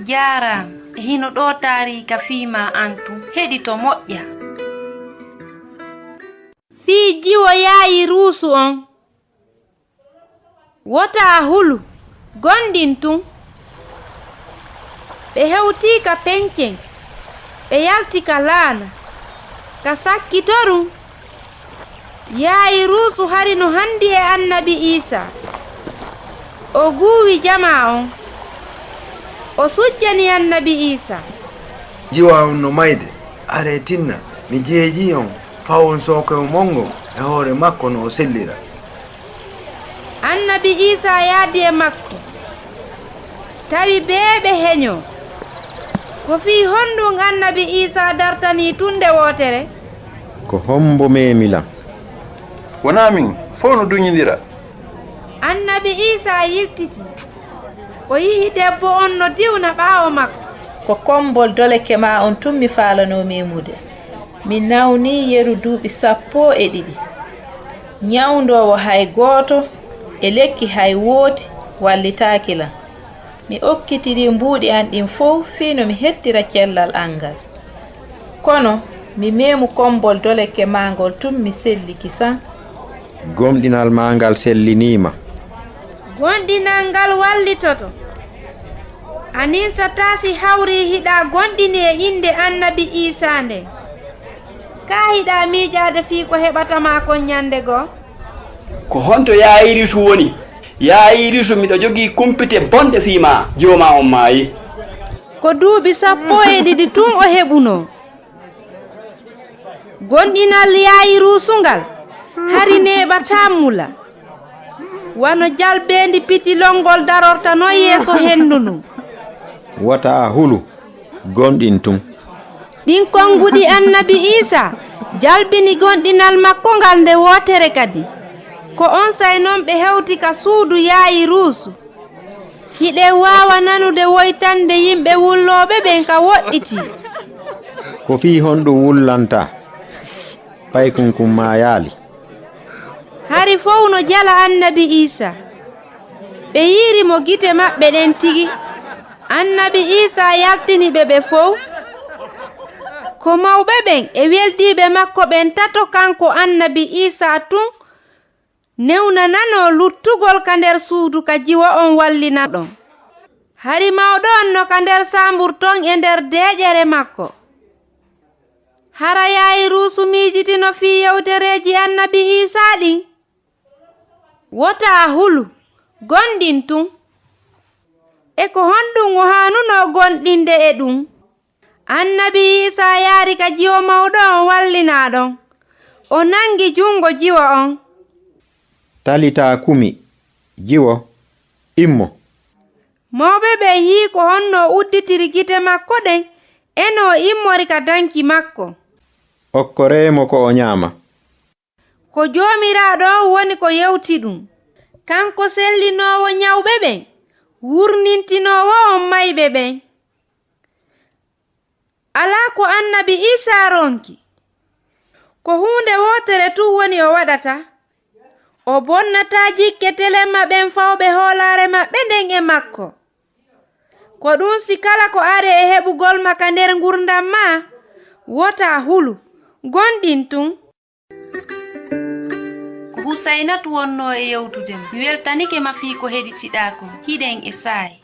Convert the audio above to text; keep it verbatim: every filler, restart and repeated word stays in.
Jaaraama. E hino ɗoo taariika fii maa an tun. Heɗito moƴƴa. Fii jiwo Yaayiruusu on. Wota a hulu, gomɗin tun. Ɓe hewtii ka pencen, ɓe yalti ka laana, ka sakkitoru. Yaayiruusu hari no handi e Annabi Iisaa. O guuwi jamaa on. O sujjani Annabi Iisaa. Jiwa on no mayde, aree tinna, mi jeejii on, fawon sookewo mon ngon e hoore makko no o sellira. Annabi Iisaa yaadi e makko, tawi bee ɓe henyoo. Ko fii honɗun Annabi Iisaa dartanii tun nde wootere? Ko hombo meemi lan? Wonaa min, fow no duñindira. Annabi Iisaa yiltiti. O yi'i debbo on no diwna ɓaawo makko. Ko kombol doleke maa on tun mi faalanoo meemude. Mi nawnii yeru duuɓi sappo e ɗiɗi. Ñawndoowo hay gooto e lekki hay wooti wallitaaki lan. Mi okkitirii mbuuɗi an ɗin fow fii no mi hettira cellal an ngal. Kono mi meemu kombol doleke maa ngol tun mi selliki san. Gomɗinal maa ngal sellinii ma. Gomɗinal ngal wallitoto. A ninsataa si hawrii hiɗa gomɗini e innde Annabi Iisaa nden. Kaa hiɗa miijaade fii ko heɓata maa kon ñande goo? Ko honto Yaayiruusu woni? Yaayiruusu, miɗo jogii kumpite bonɗe fii maa, jiwo maa on maayii. Ko duuɓi sappo e ɗiɗi tun o heɓunoo. Gomɗinal Yaayiruusu ngal, hari neeɓataa mula. Wano jalbeendi pitilol ngol darorta non yeeso hendu ndun. Wota a hulu, gomɗin tun. Ɗin konguɗi Annabi Iisaa jalbini gomɗinal makko ngal nde wootere kadi. Ko onsay non ɓe hewti ka suudu Yaayiruusu. Hiɗen waawa nanude woytande yimɓe wullooɓe ɓen ka woɗɗitii. Ko fii honɗun wullantaa? Paykun kun maayaali. Hari fow no jala Annabi Iisaa. Ɓe yi'iri mo gite maɓɓe ɗen tigi. Annabi Iisaa yaltini ɓe ɓe fow. Ko mawɓe ɓen e weldiiɓe makko ɓen tato kanko Annabi Iisaa tun newnananoo luttugol ka nder suudu ka jiwo on wallina ɗon. Hari mawɗo on no ka nder saambur ton e nder deeƴere makko. Hara Yaayiruusu miijitino fii yewtereeji Annabi Iisaa ɗin? Wota a hulu, gomɗin tun. E ko honɗun o haanunoo gomɗinde e ɗun? Annabi Iisaa yaari ka jiwo mawɗo on wallinaa ɗon. O nangi jungo jiwo on. Talitaa kumi, jiwo, immo. Mawɓe ɓen yi'i ko honno o udditiri gite makko ɗen e no o immori ka danki makko. Okkoree mo ko o ñaama. Ko Joomiraaɗo on woni ko yewti ɗun. Kanko sellinoowo ñawɓe ɓen, wurnintinoowo on mayɓe ɓen. Alaa ko Annabi Iisaa ronki. Ko huunde wootere tun woni o waɗata. O bonnataa jikke telemma ɓen fawɓe hoolaare maɓɓe nden e makko. Ko ɗun si kala ko aree e heɓugol ma ka nder ngurndan maa, wota hulu, gomɗin tun. Ko Husaynatu wonnoo e yewtude ma. Mi weltanike ma fii ko heɗitiɗaa kon. Hiɗen e saa'i.